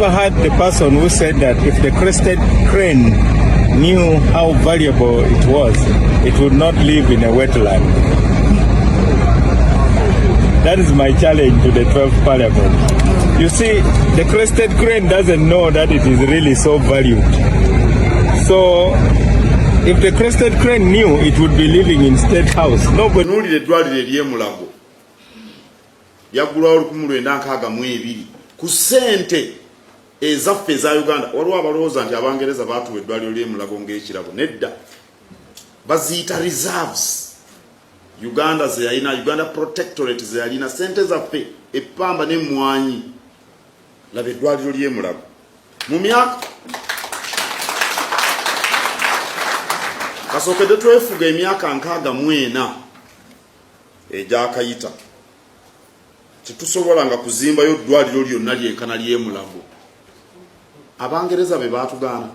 ever heard the person who said that if the crested crane knew how valuable it was, it would not live in a wetland? That is my challenge to the 12th Parliament. You see, the crested crane doesn't know that it is really so valued. So, if the crested crane knew, it would be living in State House. Nobody. Tunuulira eddwaliro ery'emulago lyaggulwawo 1962 ku ssente ezaffe eza Uganda. Waliwo abalowooza nti Abangereza baatuwa eddwaliro ly'emulago ng'ekirabo. Nedda, baziyita reserves Uganda zeyalina, Uganda Protectorate zeyalina, sente zaffe, eppamba n'emmwanyi. Laba eddwaliro ly'emulago mu myaka kasookedde twefuga, emyaka 64 egyakayita, tetusobola nga kuzimbayo ddwaliro lyonna lyenkana ly'emulago. Abangereza be baatugaana.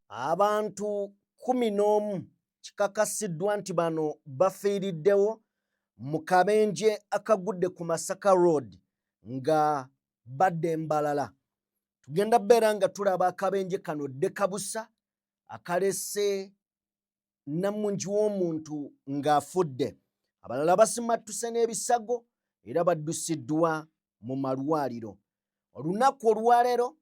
Abantu 11 kikakasiddwa nti bano bafiiriddewo mu kabenje akagudde ku Masaka Road nga badda embalala. Tugenda beera nga tulaba akabenje kano ddekabusa akalese nnamungi w'omuntu ng'afudde. Abalala basimattuse n'ebisago era baddusiddwa mu malwaliro. Olunaku olwaleero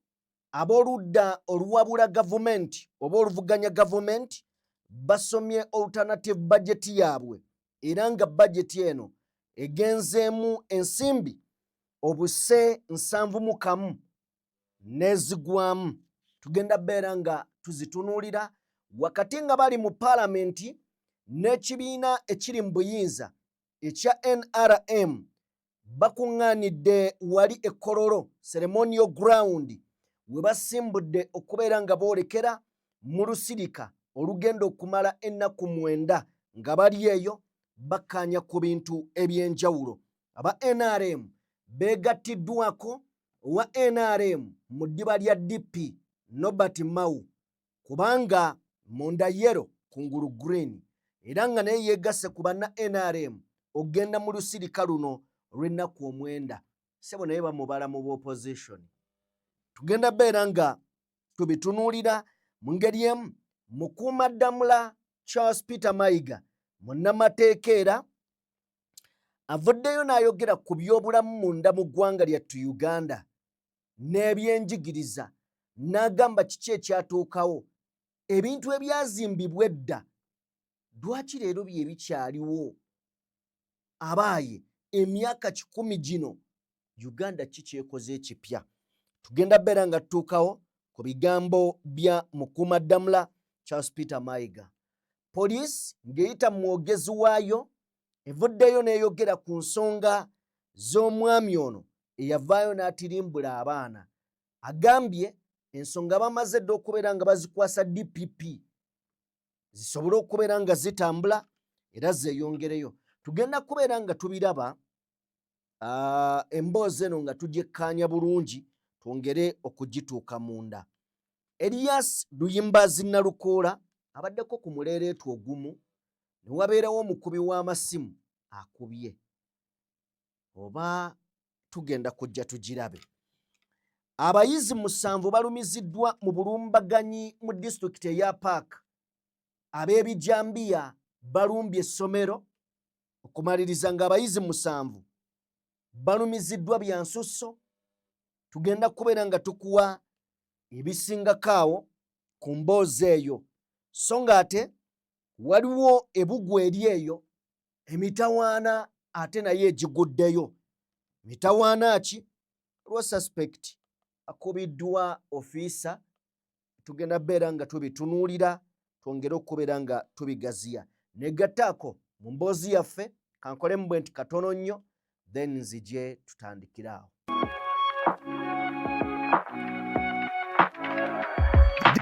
ab'oludda oluwabula gavumenti oba oluvuganya gavumenti basomye alternative budget yaabwe, era nga bajeti eno egenzeemu ensimbi obuse 71 n'ezigwamu. Tugenda beera nga tuzitunuulira wakati nga bali mu paalamenti n'ekibiina ekiri mu buyinza ekya NRM bakuŋŋaanidde wali e Kololo Ceremonial Ground we basimbudde okubeera nga boolekera mu lusirika olugenda okumala ennaku 9 nga bali eyo bakkaanya ku bintu eby'enjawulo. Aba NRM beegattiddwako owa NRM mu ddiba lya DP Norbert Mao, kubanga munda yero kungulu green, era nga naye yeegasse ku banna NRM okugenda mu lusirika luno olw'ennaku 9. Ssebo naye bamubala mu opposition. Tugenda beera nga tubitunuulira mu ngeri emu. Mukuumaddamula Charles Peter Mayiga munnamateeka era avuddeyo n'ayogera ku byobulamu munda mu ggwanga lyattu Uganda n'ebyenjigiriza, n'agamba kiki ekyatuukawo, ebintu ebyazimbibwa edda lwaki leero bye bikyaliwo, abaaye emyaka 100 gino Uganda ki kyekoze ekipya. Tugenda beera nga tutuukawo ku bigambo bya Mukuumaddamula Charles Peter Mayiga. Poliisi ng'eyita mu mwogezi waayo evuddeyo n'eyogera ku nsonga z'omwami ono eyavaayo n'atirimbula abaana. Agambye ensonga bamaze dda okubeera nga bazikwasa DPP zisobole okubeera nga zitambula era zeeyongereyo. Tugenda kubeera nga tubiraba emboozi eno nga tugyekkaanya bulungi twongere okugituuka munda. Elias Luyimbazi Nalukoola abaddeko ku muleereetu ogumu ne wabeerawo omukubi w'amasimu akubye, oba tugenda kujja tugirabe. Abayizi 7 balumiziddwa mu bulumbaganyi mu disitulikiti eya Paaka. Ab'ebijambiya balumbye essomero okumaliriza ng'abayizi 7 balumiziddwa bya nsusso. Tugenda kubeera nga tukuwa ebisingako awo ku mboozi eyo, so ng'ate waliwo ebugwa eri eyo emitawaana ate naye egiguddeyo. Mitawaana ki? Waliwo suspect akubiddwa ofiisa. Tugenda beera nga tubitunuulira twongere okubeera nga tubigaziya negattaako mu mboozi yaffe. Kankolemu bwe nti katono nnyo, then nzije tutandikire awo.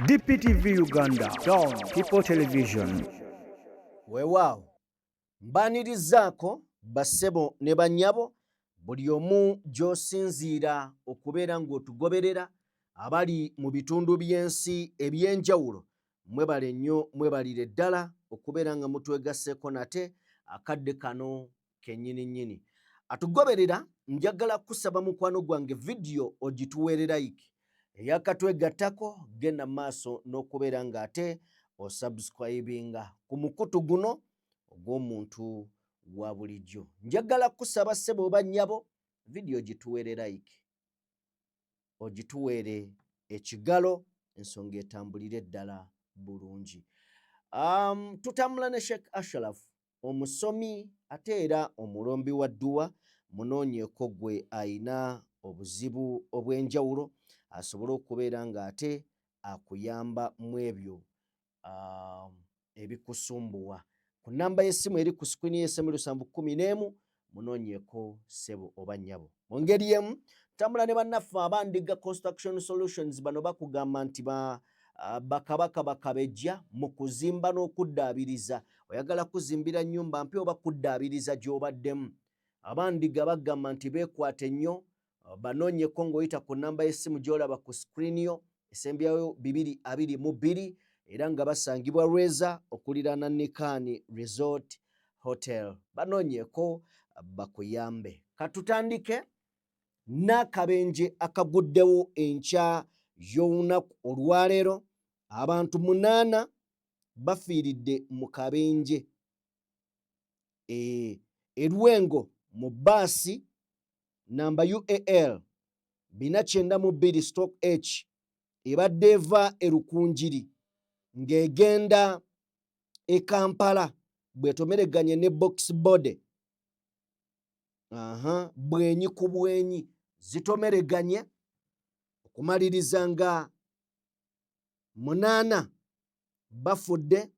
DPTV Uganda, Dawn People Television. Weewaawo mbaanirizaako bassebo ne bannyabo buli omu gy'osinziira okubeera ng'otugoberera, abali mu bitundu by'ensi eby'enjawulo, mwebale nnyo, mwebalire ddala okubeera nga mutwegasseeko nate akadde kano kennyini nnyini. Atugoberera, njagala kusaba mukwano gwange vidiyo ogituweere like. Eyakatwegattako, genda mu maaso n'okubeera ng'ate osubscribinga ku mukutu guno ogw'omuntu wa bulijjo. Njagala kusaba ssebo oba nnyabo, vidiyo gituweere like, ogituweere ekigalo, ensonga etambulire ddala bulungi. Tutambula ne Sheikh Ashraf, omusomi ate era omulombi wa dduwa. Munoonyeeko gwe ayina obuzibu obw'enjawulo asobole okubeera ng'ate akuyamba mu ebyo ebikusumbuwa. Ku nnamba y'essimu eri ku sikwini y'essemu 711, munoonyeeko ssebo oba nnyabo. Mu ngeri emu tutambula ne bannaffe Abandiga Construction Solutions. Bano bakugamba nti ba bakabaka bakabejja mu kuzimba n'okuddaabiriza. Oyagala kuzimbira nnyumba mpya oba kuddaabiriza gy'obaddemu? Abandiga bagamba nti beekwate nnyo. Banoonyeko ng'oyita ku nnamba y'essimu gy'olaba ku screen yo esembyayo 222, era nga basangibwa Lweza okuliraana Nikaani Resort Hotel. Banoonyeko bakuyambe. Katutandike n'akabenje akaguddewo enkya y'olunaku olwaleero. Abantu 8 bafiiridde mu kabenje Erwengo mu bbaasi namba UAL 492/H ebadde eva e Rukunjiri ng'egenda e Kampala, bwetomereganye ne box body. Aha, bwenyi ku bwenyi zitomereganye okumaliriza nga 8 bafudde,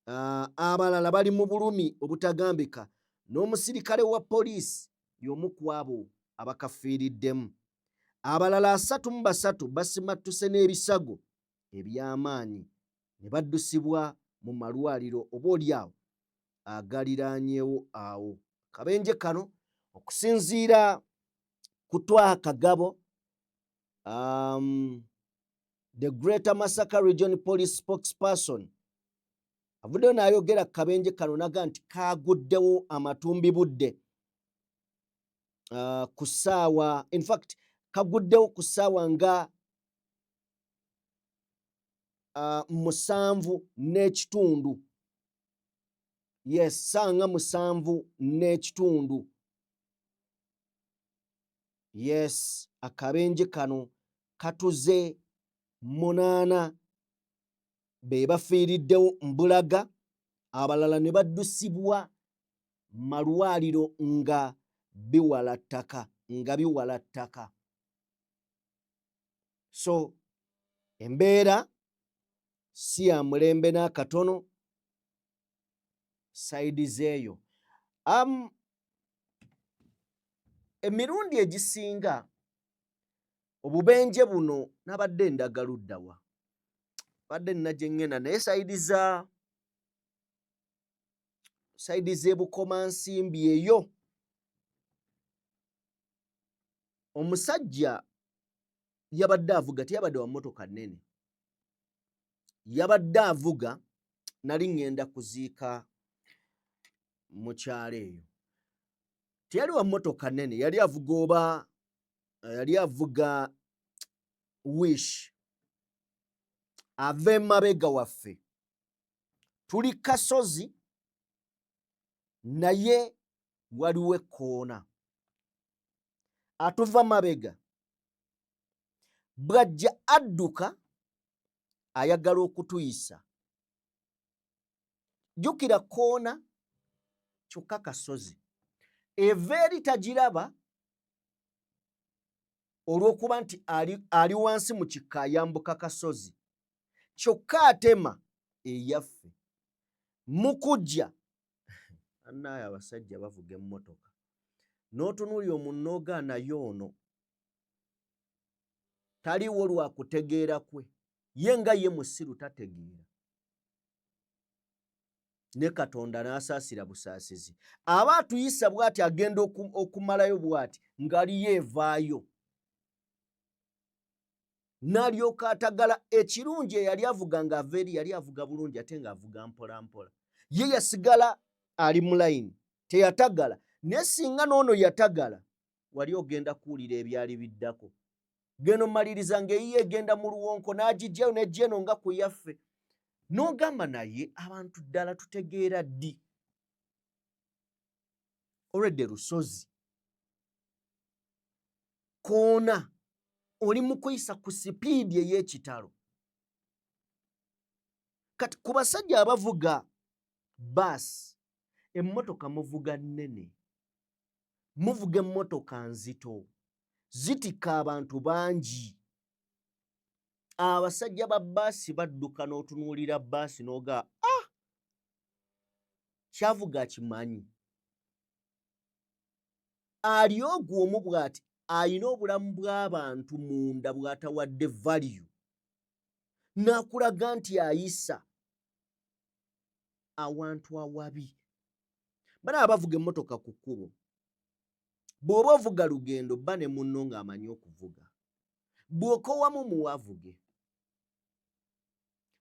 abalala bali mu bulumi obutagambika, n'omusirikale wa poliisi y'omu ku abo abakafiiriddemu. Abalala 33 basimattuse n'ebisago eby'amaanyi ne baddusibwa mu malwaliro oba oli awo agaliraanyewo awo. Kabenje kano, okusinziira ku Twaha Kagabo, the Greater Masaka Region Police spokesperson, avuddeyo n'ayogera ku kabenje kano naga nti kaguddewo amatumbi budde ku ssaawa, infact kaguddewo ku ssaawa nga 7:30. Yes, ssaawa nga 7:30. Yes, akabenje kano katuze 8 be bafiiriddewo mbulaga, abalala ne baddusibwa malwaliro nga biwala ttaka, nga biwala ttaka. So embeera si ya mulembe n'akatono side zeeyo. Emirundi egisinga obubenje buno nabadde ndaga luddawa, badde nina gye ŋŋenda, naye side z'ebukomansimbi eyo, omusajja yabadde avuga, teyabadde wa mmotoka nnene, yabadde avuga. Nali ŋŋenda kuziika mu kyalo eyo. Teyali wa mmotoka nnene, yali avuga oba yali avuga Wish. Ava emabega waffe, tuli kasozi naye waliwo ekkoona. Atuva mabega, bw'ajja adduka ayagala okutuyisa. Jjukira koona kyokka kasozi, eva eri tagiraba olw'okuba nti ali wansi mu kikka ayambuka kasozi, kyokka atema eyaffe mukujja. Annaayo abasajja bavuga emmotoka n'otunuulya omunooga, naye ono taliwo lwa kutegeera kwe, ye nga ye musiru tategeera, ne Katonda n'asaasira busaasizi aba atuyisa bw'ati, agenda okumalayo bw'ati ng'aliyo evaayo n'alyoka atagala. Ekirungi eyali avuga ng'ava eri yali avuga bulungi ate ng'avuga mpola mpola, ye yasigala ali mu layini, teyatagala. Naye singa n'ono yatagala, wali ogenda kuwulira ebyali biddako. Genda omaliriza ng'eyiyo egenda mu luwonko n'agijjayo n'ejja eno nga ku yaffe, n'ogamba naye abantu ddala tutegeera ddi? Olwedde lusozi koona oli mu kuyisa ku sipiidi ey'ekitalo. Kati ku basajja abavuga baasi, emmotoka muvuga nnene, muvuga emmotoka nzito, zitikka abantu bangi. Abasajja ba baasi badduka n'otunuulira baasi n'oga ah, kyavuga akimanyi ali ogwo omu bw'ati alina obulamu bw'abantu munda bw'atawadde value, n'akulaga nti ayisa awantu awabi. Bana abavuga emmotoka ku kkubo, bw'oba ovuga lugendo, bba ne munno ng'amanyi okuvuga. Bw'okowamu muwavuge.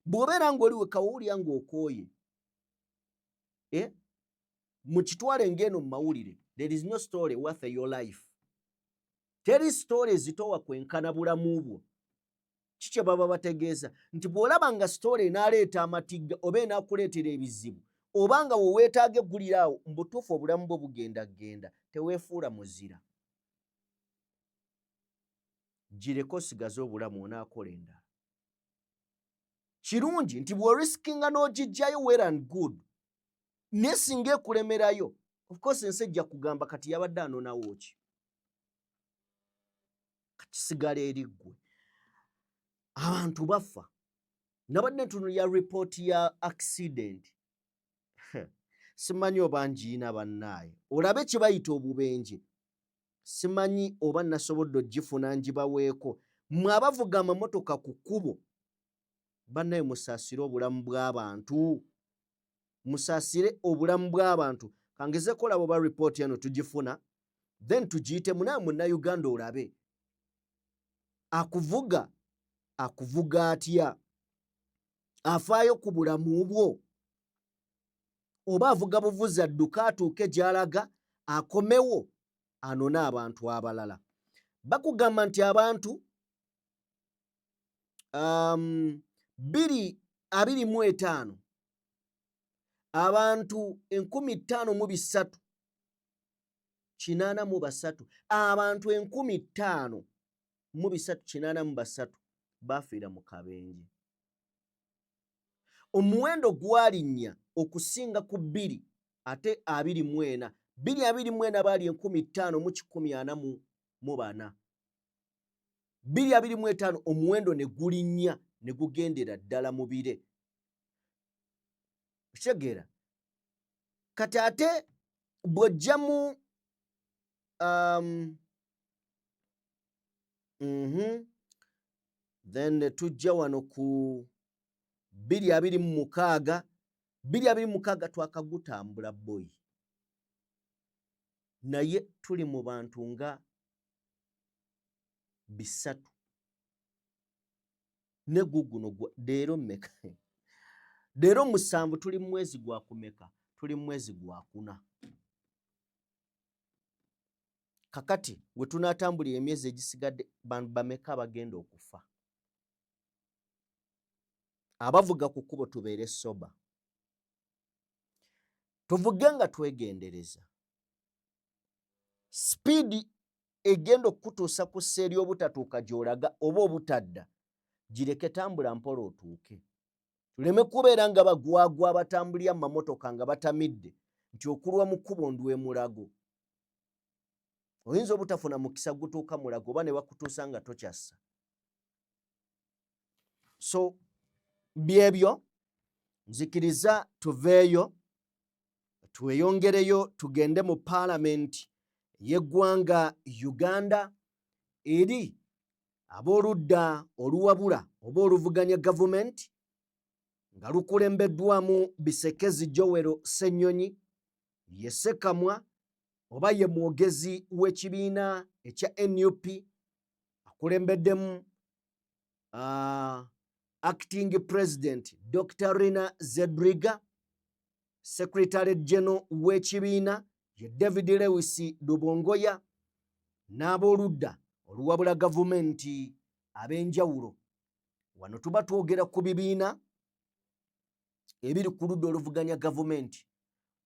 Bw'obeera ng'oli wekka wowulira ng'okooye, eh? Mu kitwale ng'eno mu mawulire, there is no story worth your life. Teri story ezitowa kwenkana bulamu bwo. Kikye baba bategeeza nti bw'olaba nga story enaaleeta amatigga oba enaakuleetera ebizibu oba nga weweetaaga eggulire awo, mu butuufu obulamu bwo bugenda genda, teweefuula muzira, gireke osigaze obulamu onaakola endala. Kirungi nti bw'orisikinga n'ogijjayo, well and good, naye singa ekulemerayo, of course ensi ejja kugamba kati yabadde anonawo ki? Kakisigala eri ggwe. Abantu bafa. Nabadde ntunulya ripooti ya accident, simanyi oba ngiina bannaaye, olabe kye bayita obubenje. Simanyi oba nasobodde ogifuna ngibaweeko. Mmwe abavuga amamotoka ku kkubo, bannaye, musaasire obulamu bw'abantu, musaasire obulamu bw'abantu. Kangezeko olaba oba ripooti eno tugifuna, then tugiyitemu naye Munnayuganda olabe akuvuga akuvuga atya, afaayo ku bulamu bwo oba avuga buvuzi adduka atuuke gy'alaga akomewo anone abantu abalala. Bakugamba nti abantu 225, abantu 5383, abantu 5383 bafiira mu kabenje. Omuwendo gwalinnya okusinga ku bbiri ate abiri mu ena. 2024 baali 5144. 2025 omuwendo ne gulinnya ne gugendera ddala mu bire. Okitegeera? Kati ate bw'ojja mu then tujja wano ku 2026, 2026 twakagutambula boyi, naye tuli mu bantu nga 300 ne guguno. Leero mmeka? Leero 7. Tuli mu mwezi gwa kumeka? Tuli mu mwezi gwakuna. Kakati we tunaatambulira emyezi egisigadde, bantu bameka abagenda okufa? Abavuga ku kkubo, tubeere sober, tuvuge nga twegendereza. Sipiidi egenda okukutuusa ku ssa ery'obutatuuka gy'olaga oba obutadda, gireke, tambula mpola otuuke. Tuleme kubeera nga bagwagwa abatambulira mu mamotoka nga batamidde nti okulwa mu kkubo ndwemulago. Oyinza obutafuna mukisa gutuuka mulago oba ne bakutuusa nga tokyassa. So byebyo, nzikiriza tuveeyo tweyongereyo tugende mu paalamenti y'eggwanga Uganda eri ab'oludda oluwabula oba oluvuganya gavumenti nga lukulembeddwamu Bisekezi Joel Ssennyonyi, ye Ssekamwa oba ye mwogezi w'ekibiina ekya NUP, akulembeddemu acting president Dr Rina Zedriga, secretary general w'ekibiina ye David Lewis Lubongoya, n'ab'oludda oluwabula gavumenti ab'enjawulo. Wano tuba twogera ku bibiina ebiri ku ludda oluvuganya gavumenti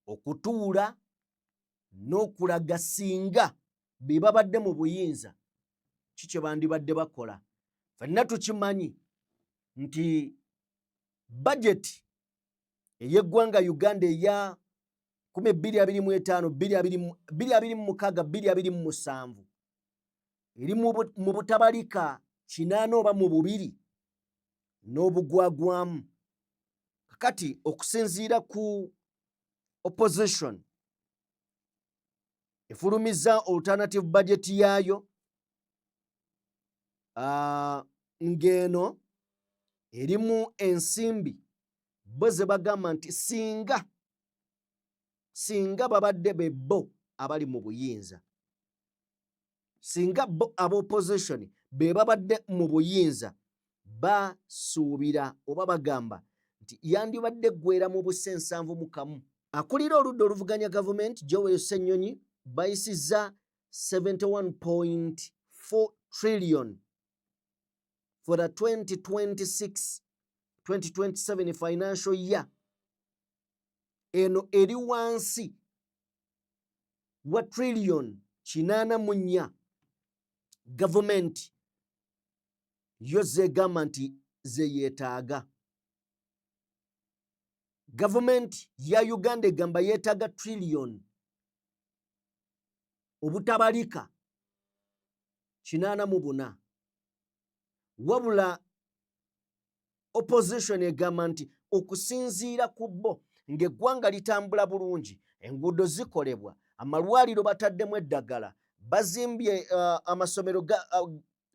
okutuula n'okulaga singa be babadde mu buyinza ki kye bandibadde bakola. Fenna tukimanyi nti bajeti ey'eggwanga Uganda eya 2025 2026 2027 eri mu butabalika 8 oba mu 2 n'obugwagwamu. Kakati okusinziira ku opposition efulumizza alternative budget yaayo, ng'eno erimu ensimbi bo ze bagamba nti singa babadde be bo abali mu buyinza, singa bo aba opposition be babadde mu buyinza, basuubira oba bagamba nti yandibadde eggwera mu busa 71. Akulira oludda oluvuganya gavumenti Joel Ssenyonyi bayisizza 71.4 trillion for the 2026 2027 financial year. Eno eri wansi wa trillion 84 gavumenti yo zegamba nti zeyeetaaga. Gavumenti ya Uganda egamba yeetaaga trillion obutabalika 84, wabula opposition egamba nti okusinziira ku bo ng'eggwanga litambula bulungi, enguudo zikolebwa, amalwaliro bataddemu eddagala, bazimbye amasomero,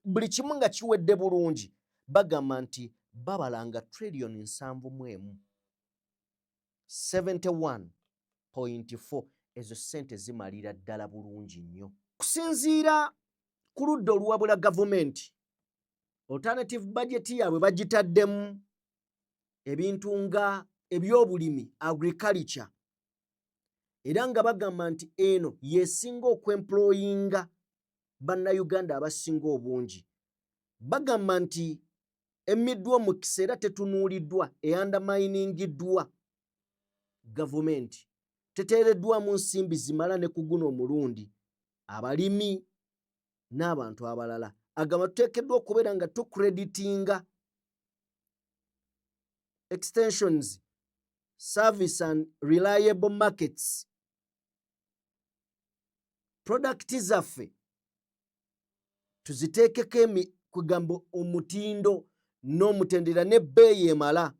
buli kimu nga kiwedde bulungi, bagamba nti babalanga trillion 71, 71.4. Ezo ssente zimalira ddala bulungi nnyo. Kusinziira ku ludda oluwabula gavumenti, alternative budget yaabwe bagitaddemu ebintu nga ebyobulimi, agriculture, era nga bagamba nti eno yesinga okwemployinga Bannayuganda abasinga obungi. Bagamba nti emiddwa omukisa era tetunuuliddwa, eunderminingiddwa, gavumenti teteereddwamu nsimbi zimala ne ku guno omulundi. Abalimi n'abantu abalala agamba tuteekeddwa okubeera nga tucreditinga extensions service and reliable markets, product zaffe tuziteekeko kugamba omutindo n'omutendera n'ebbeeyi emala.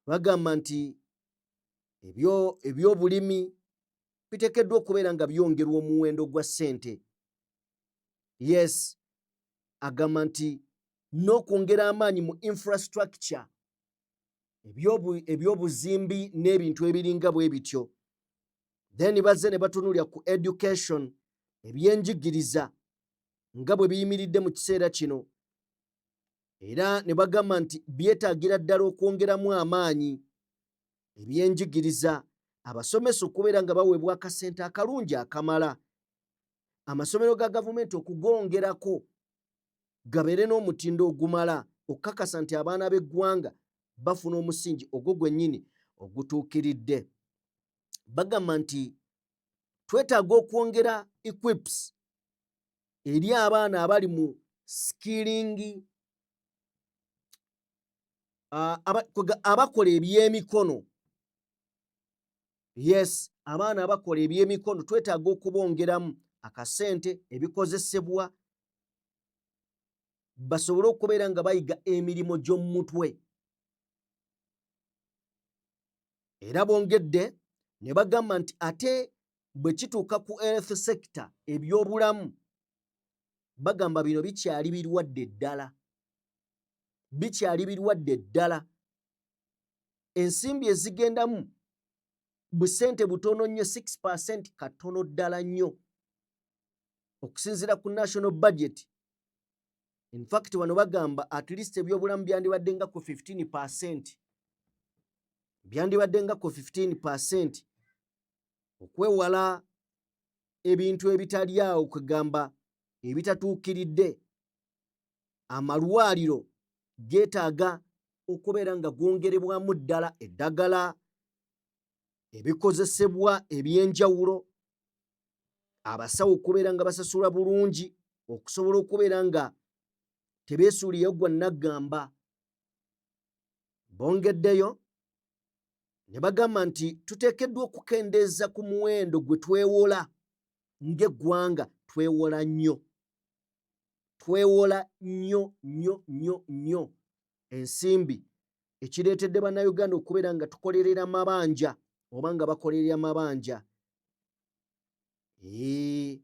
Bagamba nti ebyobulimi biteekeddwa okubeera nga byongerwa omuwendo gwa ssente. Yes, agamba nti n'okwongera amaanyi mu infrastructure, ebyobuzimbi n'ebintu ebiringa bwe bityo. Then bazze ne batunuulira ku education, ebyenjigiriza nga bwe biyimiridde mu kiseera kino, era ne bagamba nti byetaagira ddala okwongeramu amaanyi ebyenjigiriza, abasomesa okubeera nga baweebwa akasente akalungi akamala, amasomero ga gavumenti okugongerako gabeere n'omutindo ogumala okukakasa nti abaana b'eggwanga bafuna omusingi ogwo gwennyini ogutuukiridde. Bagamba nti twetaaga okwongera equips eri abaana abali mu skilling, abakola ebyemikono. Yes, abaana abakola ebyemikono twetaaga okubongeramu akasente, ebikozesebwa, basobole okubeera nga bayiga emirimu gy'omu mutwe. Era bongedde ne bagamba nti ate bwe kituuka ku health sector, ebyobulamu, bagamba bino bikyali birwadde ddala, bikyali birwadde ddala. Ensimbi ezigendamu busente butono nnyo, 6, katono ddala nnyo okusinziira ku national budget. In fact, wano bagamba at least ebyobulamu byandibadde nga ku 15, byandibadde nga ku 15, okwewala ebintu ebitali awo, kwegamba. ebitatuukiridde. Amalwaliro geetaaga okubeera nga gongerebwamu ddala eddagala, ebikozesebwa eby'enjawulo, abasawo okubeera nga basasulwa bulungi okusobola okubeera nga tebeesuuliyeyo gwa nnaggamba. Bongeddeyo ne bagamba nti tuteekeddwa okukendeeza ku muwendo gwe twewola ng'eggwanga. Twewola nnyo, twewola nnyo nnyo nnyo nnyo ensimbi, ekireetedde Bannayuganda okubeera nga tukolerera mabanja oba nga bakolerera mabanja. Ee,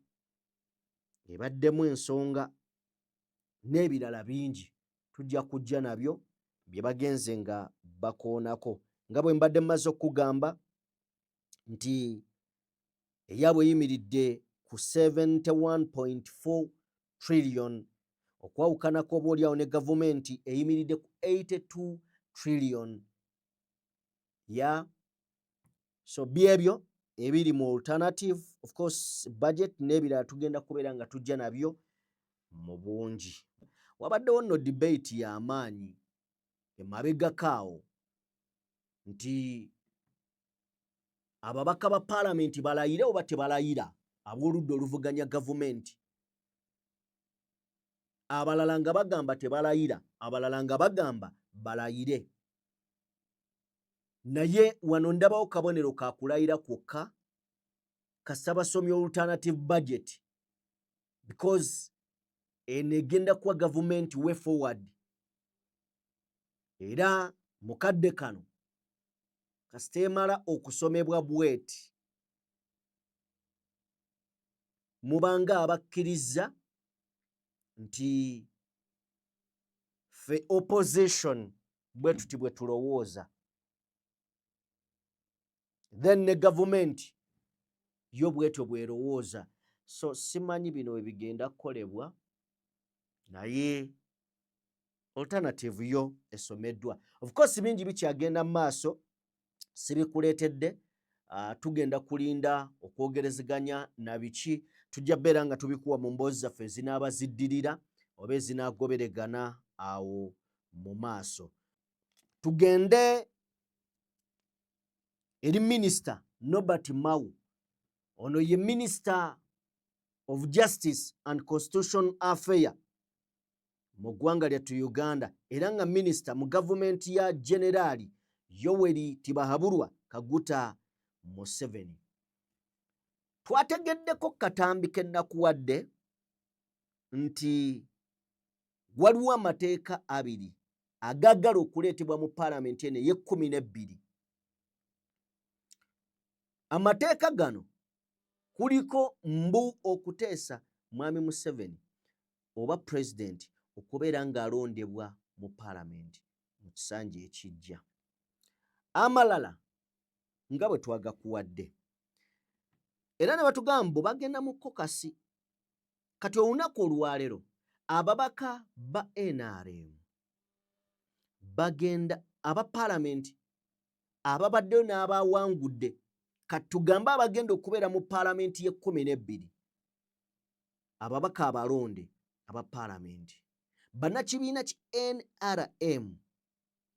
ebaddemu ensonga n'ebirala bingi tujja kujja nabyo bye bagenze nga bakoonako. Nga bwe mbadde mmaze okukugamba nti eyaabwe eyimiridde ku 71.4 trillion, okwawukanako oba oliawo ne gavumenti eyimiridde ku 82 trillion ya. So byebyo ebiri mu alternative, of course, budget n'ebirala tugenda kubeera nga tujja nabyo mu bungi. Wabaddewo nno debate y'amaanyi emabegako awo nti ababaka ba paalamenti balayire oba tebalayira, ab'oludda oluvuganya gavumenti, abalala nga bagamba tebalayira, abalala nga bagamba balayire. Naye wano ndabawo kabonero ka kulayira kwokka kasita basomye alternative budget, because eno egenda kuwa gavumenti way forward. Era mukadde kano kasita emala okusomebwa bweti, mubanga abakkiriza nti ffe opposition bwe tuti bwe tulowooza, then ne gavumenti yo bwetyo bwerowooza. So simanyi bino we bigenda kukolebwa, naye alternative yo esomeddwa. Of course bingi bikyagenda mu maaso, sibikuleetedde. Tugenda kulinda okwogerezeganya na biki, tujja beera nga tubikuwa mu mboozi zaffe ezinaaba ziddirira oba ezinaagoberegana awo mu maaso. Tugende eri Minisita Norbert Mao. Ono ye Minister of Justice and Constitution Affair mu ggwanga lyattu Uganda, era nga minisita mu gavumenti ya Generaali Yoweri Tibuhaburwa Kaguta Museveni. Twategeddeko katambi ke nnakuwadde nti waliwo amateeka abiri agaagala okuleetebwa mu paalamenti eno ey'ekkumi n'ebbiri. Amateeka gano kuliko mbu okuteesa Mwami Museveni oba pulezidenti okubeera ng'alondebwa mu paalamenti mu kisanja ekijja, amalala nga bwe twagakuwadde, era ne batugamba mbu bagenda mu caucus. Kati olunaku olwaleero ababaka ba NRM bagenda, aba paalamenti ababaddeyo n'abawangudde, kati tugambe abagenda okubeera mu paalamenti y'ekkumi n'ebbiri, ababaka abalonde aba paalamenti bannakibiina ki NRM,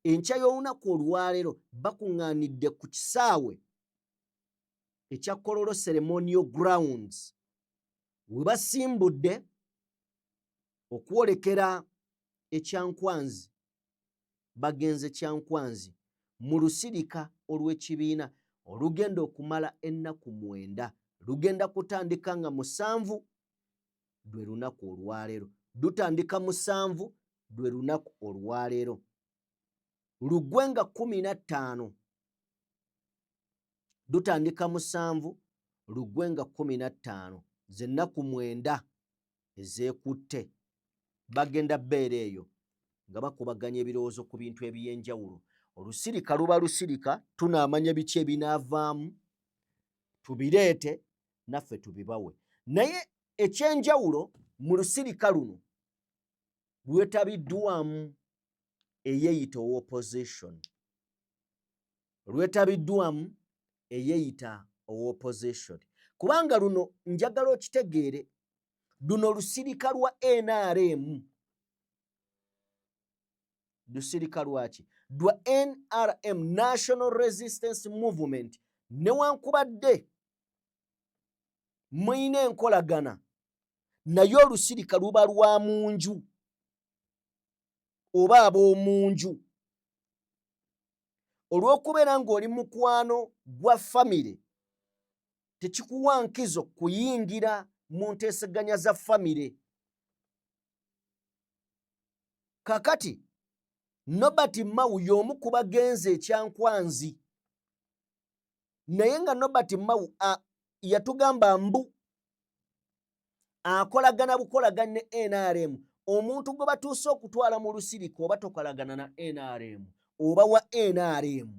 enkya y'olunaku olwaleero bakuŋŋaanidde ku kisaawe ekya Kololo Ceremonial Grounds, we basimbudde okwolekera Ekyankwanzi. Bagenze Kyankwanzi mu lusirika olw'ekibiina olugenda okumala ennaku 9. Lugenda kutandika nga 7, lwe lunaku olwaleero. Lutandika 7, lwe lunaku olwaleero, lugwe nga 15. Lutandika 7, lugwe nga 15, zennaku 9 ezeekutte. Bagenda bbeera eyo nga bakubaganya ebirowoozo ku bintu ebyenjawulo. Olusirika luba lusirika, tunaamanya biki ebinaavaamu, tubireete naffe tubibawe. Naye ekyenjawulo mu lusirika luno lwetabiddwamu eyeeyita ow'opposition, lwetabiddwamu eyeeyita ow'opposition, kubanga luno njagala okitegeere. Luno lusirika lwa NRM. Lusirika lwaki? Lwa NRM, National Resistance Movement. Newankubadde mulina enkolagana naye, olusirika luba lwa munju oba ab'omunju. Olw'okubeera ng'oli mukwano gwa famire, tekikuwa nkizo kuyingira mu nteeseganya za famire. Kakati Nobert Mao y'omu ku bagenzi ekyankwanzi, naye nga Nobert Mao yatugamba mbu akolagana bukolagana ne NRM. Omuntu gwe batuuse okutwala mu lusirika, oba tokolagana na NRM oba wa NRM.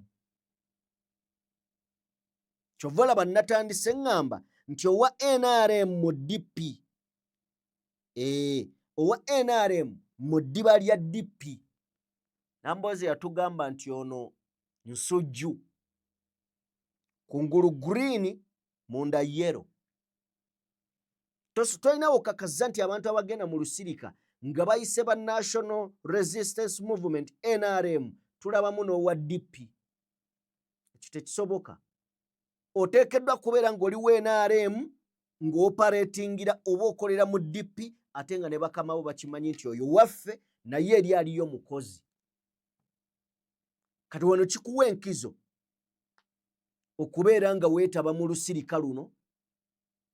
Kyova olaba natandise ŋŋamba nti owa NRM mu DP, ee, owa NRM mu ddiba lya DP. Nambooze yatugamba nti ono nsujju, kungulu green, munda yellow. Tolina wokakasa nti abantu abagenda mu lusirika nga bayise ba National Resistance Movement, NRM, tulabamu n'owa DP. Ekyo tekisoboka. Oteekeddwa kubeera ng'oli wa NRM ng'operatingira oba okolera mu DP, ate nga ne bakama bo bakimanyi nti oyo waffe, naye eri aliyo mukozi. Kati wano kikuwa enkizo okubeera nga weetaba mu lusirika luno,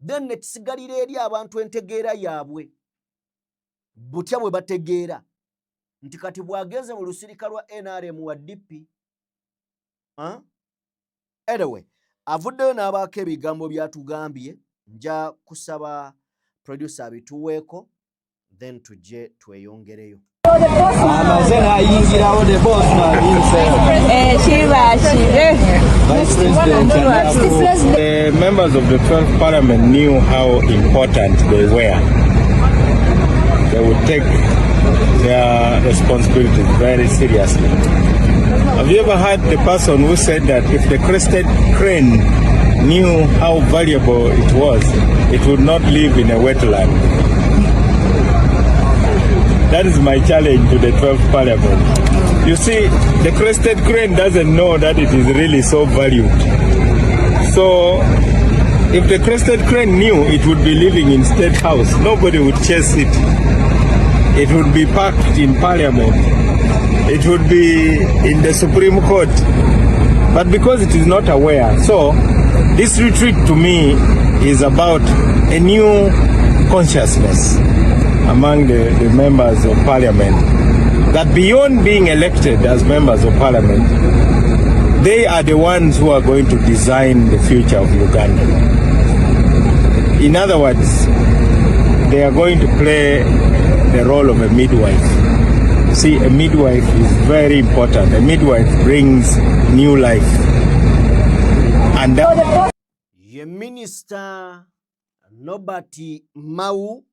then nekisigalira eri abantu entegeera yaabwe butya bwe bategeera nti kati bw'agenze mu lusirika lwa NRM wa DP. Huh? Anyway, avuddeyo n'abaako ebigambo by'atugambye. Nja kusaba producer abituweeko, then tujje tweyongereyo. Amaze n'ayingirawo the boss man himself. Kiba kibe. Vice President. The members of the 12th Parliament knew how important they were. They would take their responsibilities very seriously. Have you ever heard the person who said that if the crested crane knew how valuable it was, it would not live in a wetland? That is my challenge to the 12th Parliament. You see, the crested crane doesn't know that it is really so valued. So, if the crested crane knew, it would be living in State House. Nobody would chase it. It would be parked in Parliament. It would be in the Supreme Court. But because it is not aware, so this retreat to me is about a new consciousness among the members of Parliament, that beyond being elected as members of Parliament, they are the ones who are going to design the future of Uganda. In other words, they are going to play the role of a midwife. See, a midwife is very important. A midwife brings new life. And that Ye Minisita Nobert Mao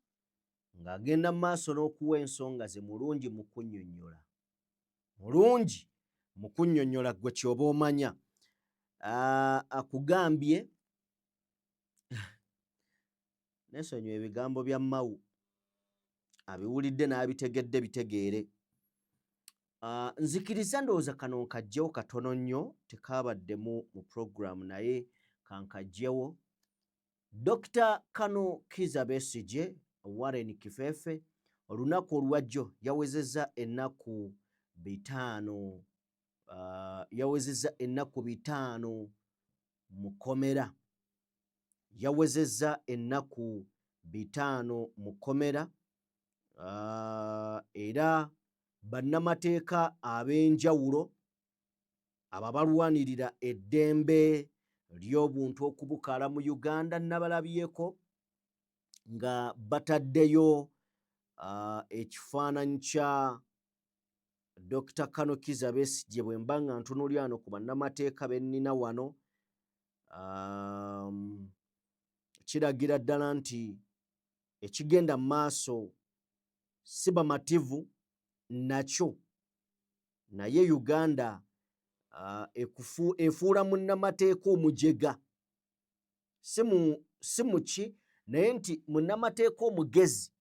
ng'agenda mu maaso n'okuwa ensonga ze. Mulungi mu kunnyonnyola, mulungi mu kunnyonnyola. Gwe ky'oba omanya, akugambye neesonyiwa ebigambo bya Mao, abiwulidde n'abitegedde bitegeere. Nzikiriza ndowooza kano nkajjewo katono nnyo, tekabaddemu mu program, naye kankajjewo. Dr Kano Kiza Besigye, Warren Kifefe, olunaku olwajjo yawezezza ennaku 50, yawezezza ennaku 50 mu kkomera. Yawezezza ennaku 50 mu kkomera, era bannamateeka ab'enjawulo abo balwanirira eddembe ly'obuntu okubukaala mu Uganda nabalabyeko nga bataddeyo ekifaananyi kya Dr Kano Kiza Besigye. Bwe mba nga ntunuulira wano ku bannamateeka be nnina wano, kiragira ddala nti ekigenda mu maaso si bamativu nakyo, naye Uganda efuula munnamateeka omujega, si mu ki. Naye nti munnamateeka omugezi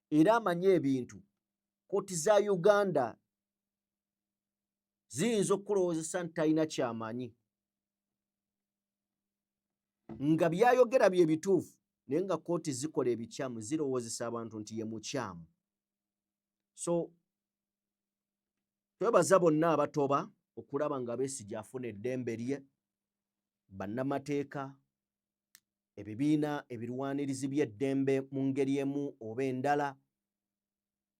era amanyi ebintu, kkooti za Uganda ziyinza okukulowoozesa nti talina kyamanyi nga byayogera bye bituufu, naye nga kkooti zikola ebikyamu, zirowoozesa abantu nti ye mukyamu. So twebaza bonna abatoba okulaba nga Besigye afuna eddembe lye, bannamateeka, ebibiina ebirwanirizi by'eddembe mu ngeri emu oba endala,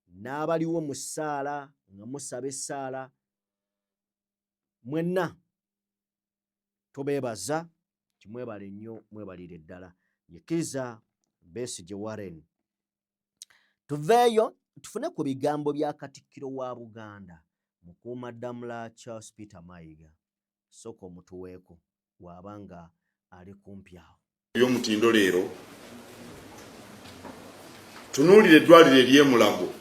n'abaliwo mu ssaala nga musaba essaala, mwenna tubeebaza nti mwebale nnyo, mwebalire ddala. Nyikiza Besigye Warren. Tuveeyo tufune ku bigambo bya Katikkiro wa Buganda Mukuumaddamula Charles Peter Mayiga. Sooka omutuweeko bw'aba nga ali kumpi awo. Ey'omutindo leero tunuulira eddwaliro ery'emulago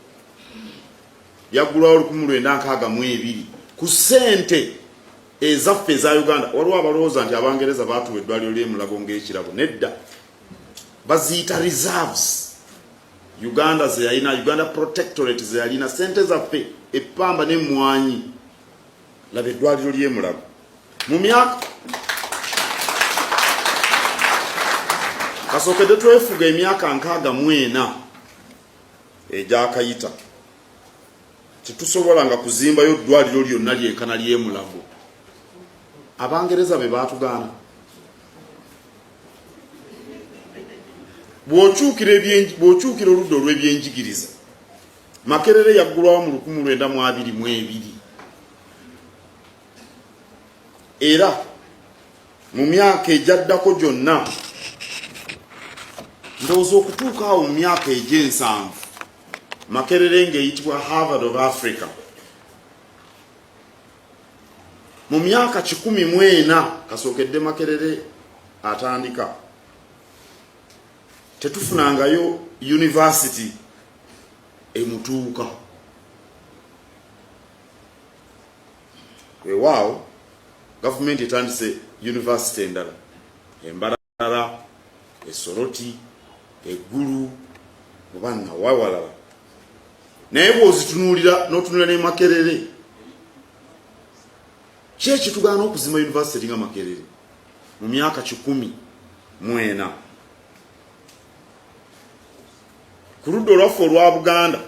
lyaggulwawo 1962 ku ssente ezaffe eza Uganda. Waliwo abalowooza nti Abangereza baatuwa eddwaliro ly'emulago ng'ekirabo. Nedda, baziyita reserves Uganda zeyalina, Uganda Protectorate zeyalina, sente zaffe, eppamba n'emmwanyi. Laba eddwaliro ly'emulago mu myaka kasookedde twefuga emyaka 64 egyakayita, tetusobola nga kuzimbayo ddwaliro lyonna lyenkana ly'emulago. Abangereza be baatugaana. Bw'okyukira oludda olw'ebyenjigiriza, Makerere yaggulwawo mu 1922, era mu myaka egyaddako gyonna, ndowooza okutuuka awo mu myaka egy'ensanvu, Makerere ng'eyitibwa Harvard of Africa. Mu myaka 140 kasookedde Makerere atandika, tetufunangayo university emutuuka. Weewaawo gavumenti etandise university endala eMbarara, eSoroti, eGgulu oba nawawalala, naye bw'ozitunuulira n'otunuulira ne Makerere, ki ekitugaana okuzimba university nga Makerere mu myaka 140? Ku ludda olwaffe olwa Buganda,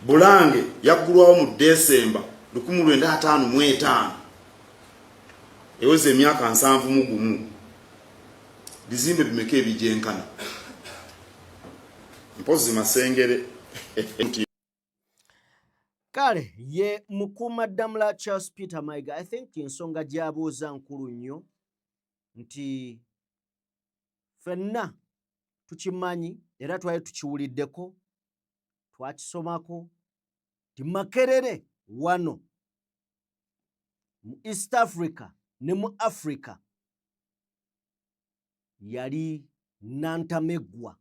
Bulange yaggulwawo mu Desemba 1955, eweza emyaka 71. Bizimbe bimeka ebigyenkana? Mpozi Masengere. Kale ye Mukuumaddamula Charles Peter Mayiga, I think ensonga gy'abuuza nkulu nnyo, nti ffenna tukimanyi era twali tukiwuliddeko, twakisomako nti Makerere wano mu East Africa ne mu Africa yali nantameggwa.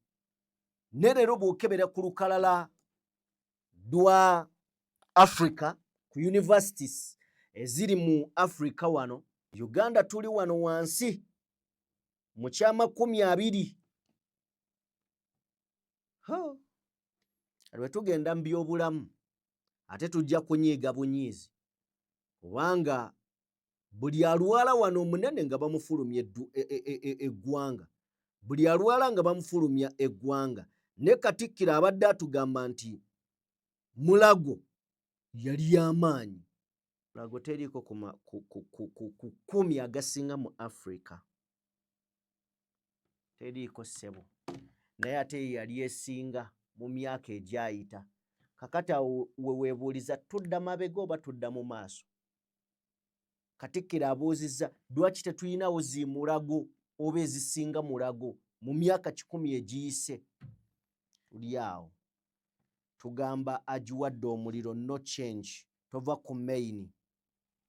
Ne leero bw'okebera ku lukalala lwa Africa ku universities eziri mu Africa, wano Uganda tuli wano wansi mu kya 20. Lwe tugenda mu byobulamu ate tujja kunyiiga bunyiizi, kubanga buli alwala wano omunene nga bamufulumya eggwanga, buli alwala nga bamufulumya eggwanga. Ne Katikkiro abadde atugamba nti Mulago yali y'amaanyi. Mulago teriiko ku 10 agasinga mu Africa, teriiko ssebo, naye ate ye yali esinga mu myaka egyayita. Kakati awo we weebuuliza, tudda mabega oba tudda mu maaso? Katikkiro abuuzizza lwaki tetulinawo zimulago oba ezisinga Mulago mu myaka 100 egiyise. Tuli awo tugamba agiwadde omuliro, no change, tova ku main,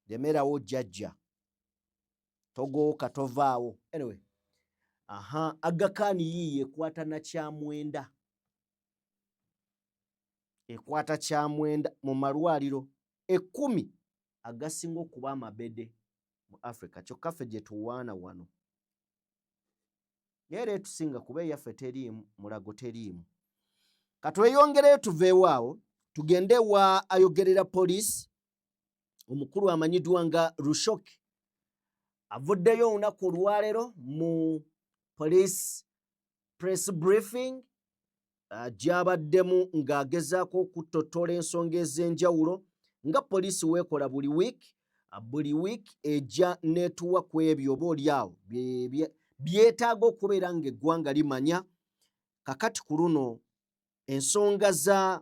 lemerawo jjajja, togooka, tovaawo. Anyway, aha, Aga Khan yiiyo ekwata nakyamwenda, ekwata kyamwenda mu malwaliro 10 agasinga okuba amabede mu Africa. Kyokka ffe gye tuwaana wano. Naye era etusinga kuba eyaffe teriimu, Mulago teriimu. Katweyongereyo tuveewo awo tugende wa ayogerera poliisi omukulu amanyiddwa nga Rushoke, avuddeyo olunaku olwaleero mu police press briefing gy'abaddemu ng'agezaako okuttottola ensonga ez'enjawulo nga poliisi weekola buli wiiki. Buli wiiki ejja n'etuwa ku ebyo oba oli awo byetaaga okubeera ng'eggwanga limanya. Kakati ku luno ensonga za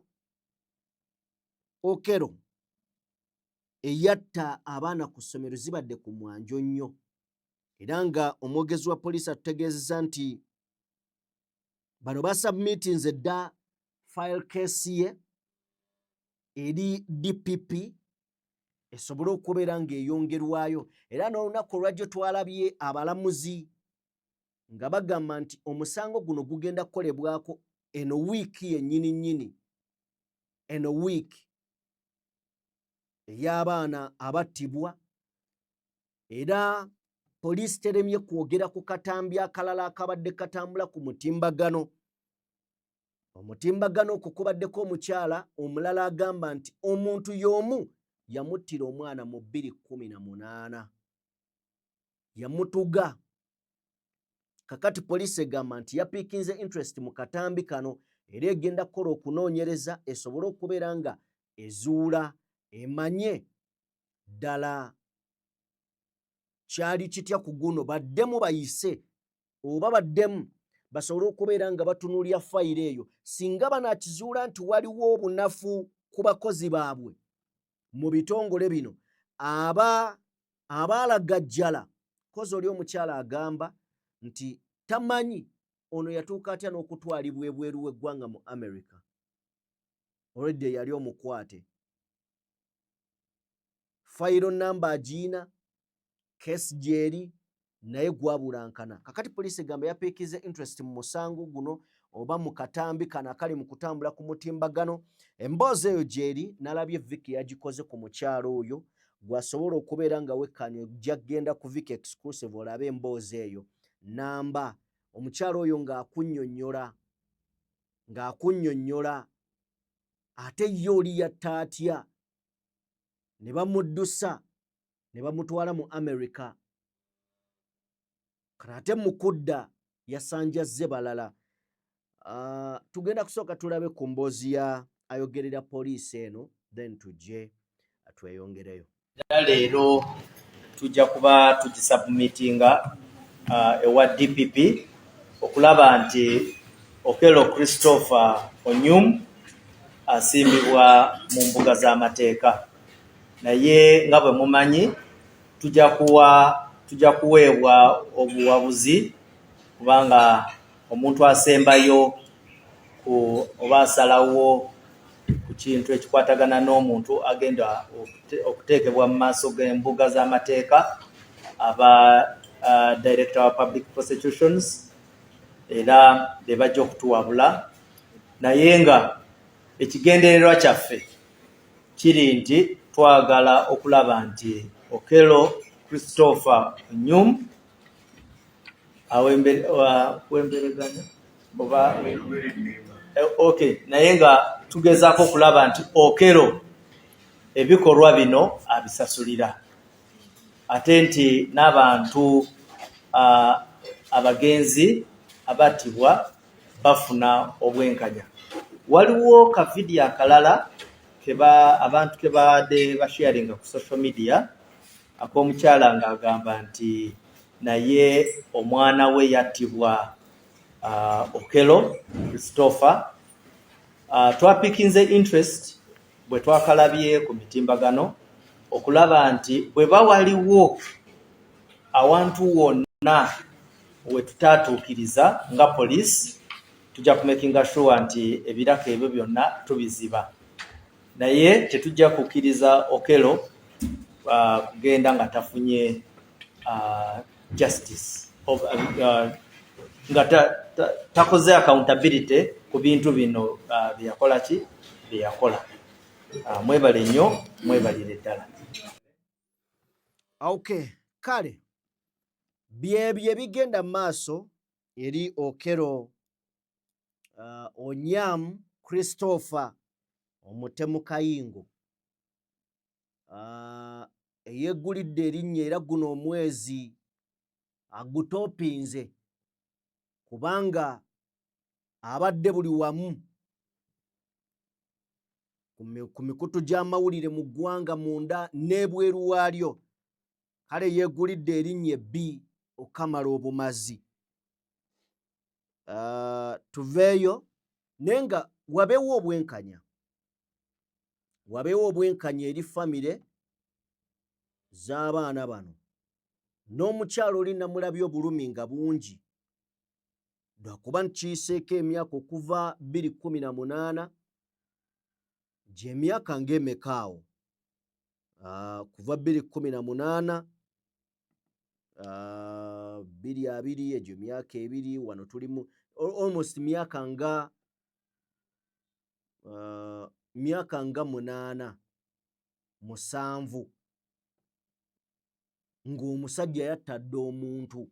Okello eyatta abaana ku ssomero zibadde ku mwanjo nnyo, era nga omwogezi wa poliisi atutegeezezza nti bano basubmitinze dda file case ye eri DPP esobole okubeera ng'eyongerwayo. Era n'olunaku olwajjo twalabye abalamuzi nga bagamba nti omusango guno gugenda kukolebwako eno wiiki yennyini nnyini, eno wiiki ey'abaana abattibwa. Era poliisi teremye kwogera ku katambi akalala akabadde katambula ku mutimbagano. Omutimbagano okwo kubaddeko omukyala omulala agamba nti omuntu y'omu yamuttira omwana mu 2018, yamutuga. Kakati poliisi egamba nti yapiikinze interest mu katambi kano era egenda kukola okunoonyereza esobole okubeera nga ezuula, emanye ddala kyali kitya ku guno, baddemu bayise oba baddemu basobole okubeera nga batunuulya fayiro eyo. Singa banaakizuula nti waliwo obunafu ku bakozi baabwe mu bitongole bino aba abaalagajjala, kozi oli omukyala agamba nti tamanyi ono yatuuka atya n'okutwalibwa ebweru w'eggwanga mu America, already yali omukwate, fayiro namba agiina, case gyeri, naye gwabulankana. Kakati poliisi egamba yapiikiza interest mu musango guno oba mu katambi kano akali mu kutambula ku mutimbagano. Emboozi eyo gyeri, nalabye Viki yagikoze ku mukyalo oyo, gwasobola okubeera nga wekkaanya ojja kgenda ku Viki Exclusive olabe emboozi eyo namba, omukyalo oyo ng'akunnyonnyola ate ye oli yatta atya ne bamuddusa ne bamutwala mu America, kati ate mu kudda yasanjazze balala. Tugenda kusooka tulabe ku mboozi ya ayogerera poliisi eno, then tujje tweyongereyo. Era leero tujja kuba tugisubmitinga ewa DPP okulaba nti Okello Christopher Onyum asimbibwa mu mbuga z'amateeka. Naye nga bwe mumanyi, tujja kuweebwa obuwabuzi, kubanga omuntu asembayo ku oba asalawo ku kintu ekikwatagana n'omuntu agenda okuteekebwa mu maaso g'embuga z'amateeka aba Director wa Public Prosecutions, era be bajja okutuwabula. Naye nga ekigendererwa kyaffe kiri nti twagala okulaba nti Okello Christopher Onyum awembereganya oba okay, naye nga tugezaako okulaba nti Okello ebikolwa bino abisasulira, ate nti n'abantu abagenzi abattibwa bafuna obwenkanya. Waliwo ka vidiyo akalala keba abantu kebadde basharinga ku social media ak'omukyala ng'agamba nti naye omwana we yattibwa Okello Christopher. Twapikinze interest bwe twakalabye ku mitimbagano okulaba nti bwe bawaliwo awantu wonna we tutaatuukiriza nga poliisi, tujja kumakinga sure nti ebiraka ebyo byonna tubiziba, naye tetujja kukkiriza Okello kugenda nga tafunye justice of, nga takoze accountability ku bintu bino byeyakola ki byeyakola. Mwebale nnyo, mwebalire ddala. Okay, kale byebyo ebigenda mu maaso. eri Okello Onyam Christopher omutemu Kayingo eyeggulidde erinnya era guno omwezi agutopinze kubanga abadde buli wamu ku mikutu gy'amawulire mu ggwanga munda n'ebweru waalyo. Kale yeegulidde erinnya ebbi okamala obumazi. Tuveeyo naye nga wabeewo obwenkanya, wabeewo obwenkanya eri famire z'abaana bano. N'omukyalo oli namulabye obulumi nga bungi lwakuba nkiyiseeko emyaka okuva 2018, gy'emyaka ng'emeka awo, kuva 2018, 2020, egyo myaka 2, wano tulimu almost myaka nga 8, 7 ng'omusajja yattadde omuntu.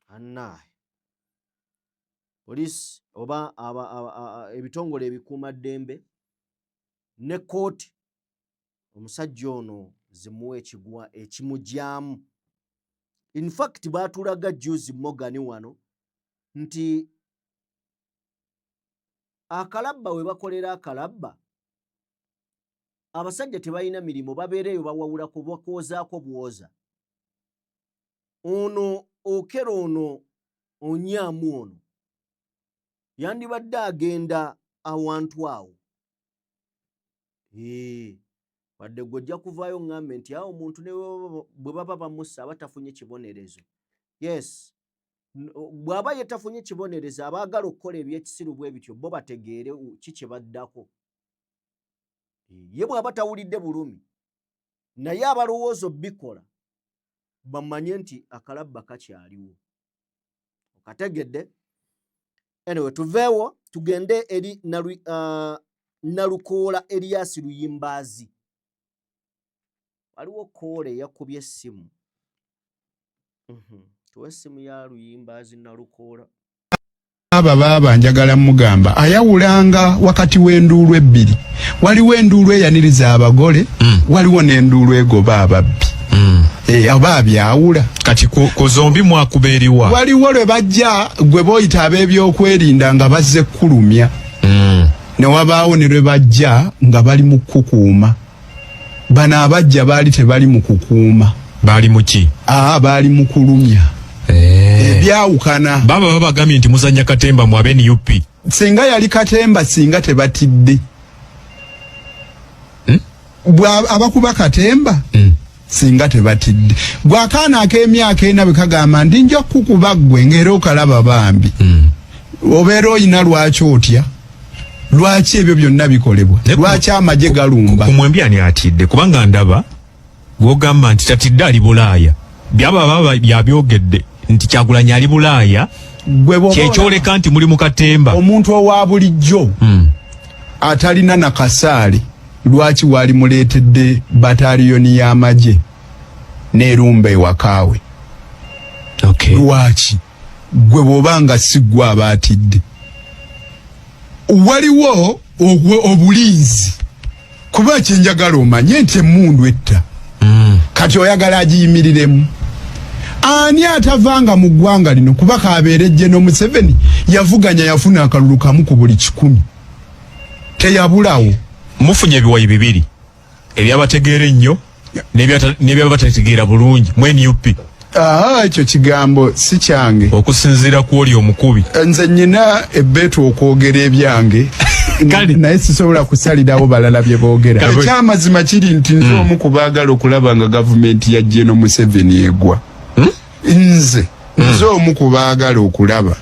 Annaaye, poliisi oba ebitongole ebikuumaddembe ne kkooti, omusajja ono zimuwa ekigwa ekimugyamu. In fact baatulaga juzi Morgan wano nti akalabba we bakolera akalabba, abasajja tebalina mirimu, babeereeyo bawawulako, bakwozaako bwoza. Ono Okello ono Onyaamu ono yandibadde agenda awantu awo, wadde gwe ojja kuvaayo ŋŋambe nti awo omuntu ne bwe baba bamussa aba tafunye kibonerezo. Yes, bw'aba ye tafunye kibonerezo, abaagala okukola ebyekisiru bwe bityo bo bategeere ki kye baddako. Ye bw'aba tawulidde bulumi, naye abalowooza obbikola bamanye nti akalabba kakyaliwo. Okategedde? Anyway, tuveewo tugende eri Nalukoola Erias Luyimbaazi. Waliwo koola eyakubye essimu. Tuwe essimu ya Luyimbaazi Nalukoola. Aba baaba njagala mugamba ayawulanga wakati w'enduulu ebbiri. Waliwo enduulu eyaniriza abagole, waliwo n'enduulu egoba ababbi. Oba abyawula. Kati ku zombi mwakuba eriwa? Waliwo lwe bajja gwe boyita ab'ebyokwerinda nga bazze kulumya, ne wabaawo ne lwe bajja nga bali mu kukuuma. Bano abajja baali tebali mu kukuuma. Baali mu ki? Aa, baali mu kulumya. Ebyawukana. Baba babagambye nti muzannya katemba mu abe NUP. Singa yali katemba, singa tebatidde. Bwa abakuba katemba, singa tebatidde. Gwe akaana ak'emyaka 4 bwe kagamba nti nja kukuba ggwe, ng'era okalaba bambi, obeera oyina lwaki otya? Lwaki ebyo byonna bikolebwa? Lwaki amagye galumba? Ku mwembi ani atidde? Kubanga ndaba gwogamba nti tatidde ali Bulaaya. Byaba baba byabyogedde nti Kyagulanyi ali Bulaaya, Gwe bw'oba kyekyoleka nti muli mu katemba. Omuntu owa bulijjo atalina na kasaale, lwaki waali muleetedde bataliyoni y'amagye n'erumba ewakaawe? Lwaki gwe bw'oba nga si ggwe aba atidde? Waliwo obulinzi, kuba kyenjagala omanye nti emmundu etta. Kati oyagala agiyimiriremu ani atavanga mu ggwanga lino? Kuba kabeere General Museveni yavuganya, yafuna akalulu kamu ku buli 100, teyabulawo. Mufunye ebiwayi bibiri, ebyabategeera ennyo n'ebyabatategeera bulungi mu NUP. Aa, ekyo kigambo si kyange. Okusinziira ku oli omukubi. Nze nyina ebbeetu okwogera ebyange, naye sisobola kusalirawo balala bye boogera. Ekyamazima kiri nti nze omu ku baagala okulaba nga gavumenti ya General Museveni egwa. Nze omu ku baagala okulaba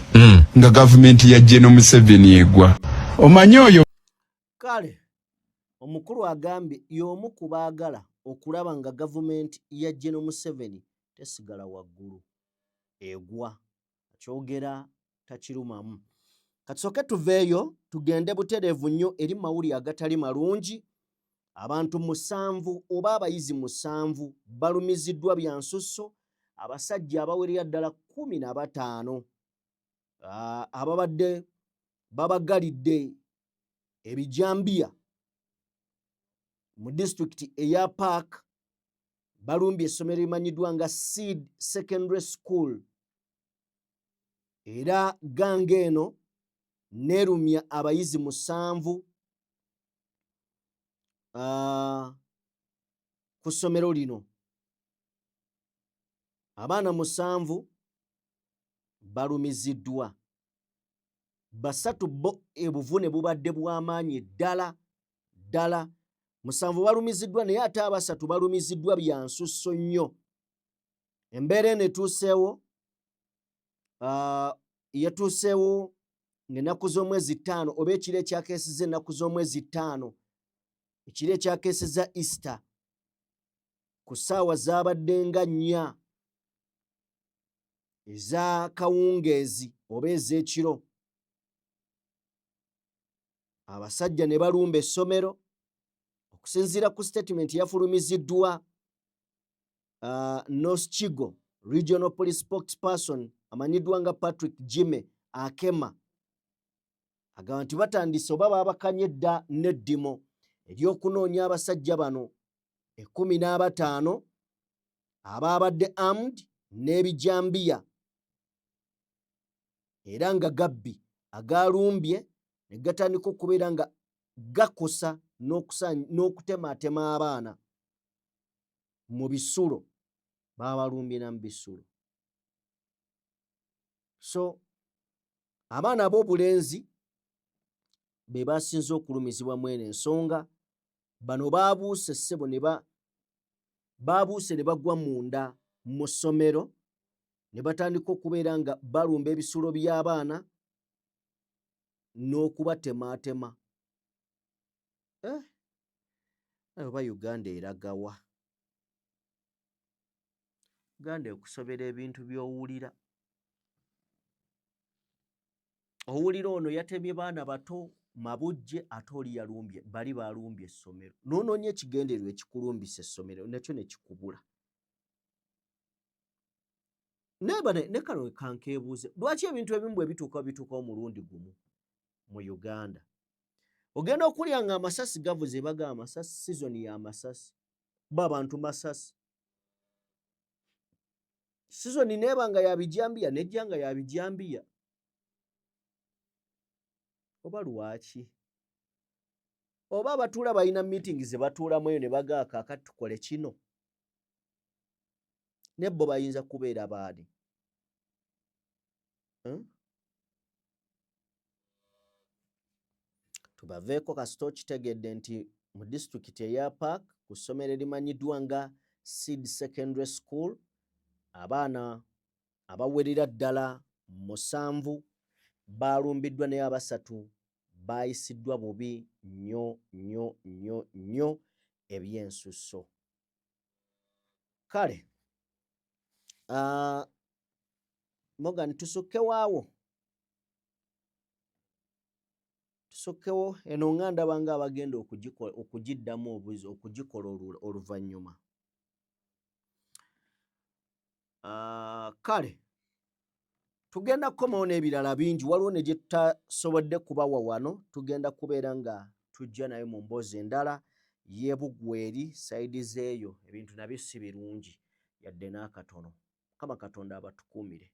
nga gavumenti ya General Museveni egwa. Omanyi oyo Kale omukulu agambye y'omu ku baagala okulaba nga gavumenti ya General Museveni tesigala waggulu, egwa. Akyogera takirumamu. Katusooke tuveeyo tugende butereevu nnyo eri mawulire agatali malungi. Abantu 7 oba abayizi 7 balumiziddwa bya nsusso. Abasajja abawerera ddala 15 ababadde babagalidde ebijambiya mu disitulikiti eya Park balumbye essomero erimanyiddwa nga Seed Secondary School, era ganga eno neerumya abayizi 7 ku ssomero lino. Abaana 7 balumiziddwa, 3 bo ebuvune bubadde bw'amaanyi ddala ddala. 7 balumiziddwa, naye ate 3 balumiziddwa bya nsusso nnyo. Embeera eno etuuseewo yatuuseewo ng'ennaku z'omwezi 5 oba ekiro ekyakeesezza ennaku z'omwezi 5, ekiro ekyakeesezza Easter, ku ssaawa zaabadde nga 4 eza kawungeezi oba ez'ekiro, abasajja ne balumba essomero. Okusinziira ku statement yafulumiziddwa North Kigo Regional Police spokesperson amanyiddwa nga Patrick Jime Akema, agamba nti batandise oba baabakanye dda n'eddimo ery'okunoonya abasajja bano 15 abaabadde armed n'ebijambiya era nga gabbi agalumbye ne gatandika okubeera nga gakosa n'okutemaatema abaana mu bisulo. Babalumbye na mu bisulo. So abaana ab'obulenzi be basinze okulumizibwa mu eno ensonga. Bano baabuuse ssebo ne baabuuse ne bagwa munda mu ssomero ne batandika okubeera nga balumba ebisulo by'abaana n'okubatemaatema. Oba Uganda eragawa? Uganda ekusobera ebintu by'owulira. Owulira ono yatemye baana bato mabujje, ate oli yalumbye bali balumbye essomero. N'onoonya ekigendererwa ekikulumbisa essomero nakyo ne kikubula. Naye ne kano kankeebuuze, lwaki ebintu ebimu bwe bituuka bituukawo mulundi gumu mu Uganda? Ogenda okulya nga amasasi gavuze, baga amasasi, sizoni y'amasasi, ba abantu masasi. Sizoni neeba nga ya bijambiya, nejja nga ya bijambiya. Oba lwaki? Oba abatuula balina meeting ze batuulamu eyo ne bagaa kaakati tukole kino. Ne bo bayinza kubeera baani? Tubaveeko kasita okitegedde nti mu disitulikiti eya Park ku ssomero erimanyiddwa nga Seed Secondary School abaana abawerera ddala 7 baalumbiddwa, naye 3 baayisiddwa bubi nnyo nnyo nnyo nnyo ebyensusso. Kale Morgan, tusukkewaawo, tusukkewo eno nga ndaba nga abagenda okugiddamu okugikola oluvannyuma. Kale tugenda kukomawo n'ebirala bingi, waliwo ne gye tutasobodde kubawa wano, tugenda kubeera nga tujja nayo mu mboozi endala y'ebugweri sayidi z'eyo. Ebintu nabyo si birungi yadde n'akatono. Mukama Katonda abatukuumire.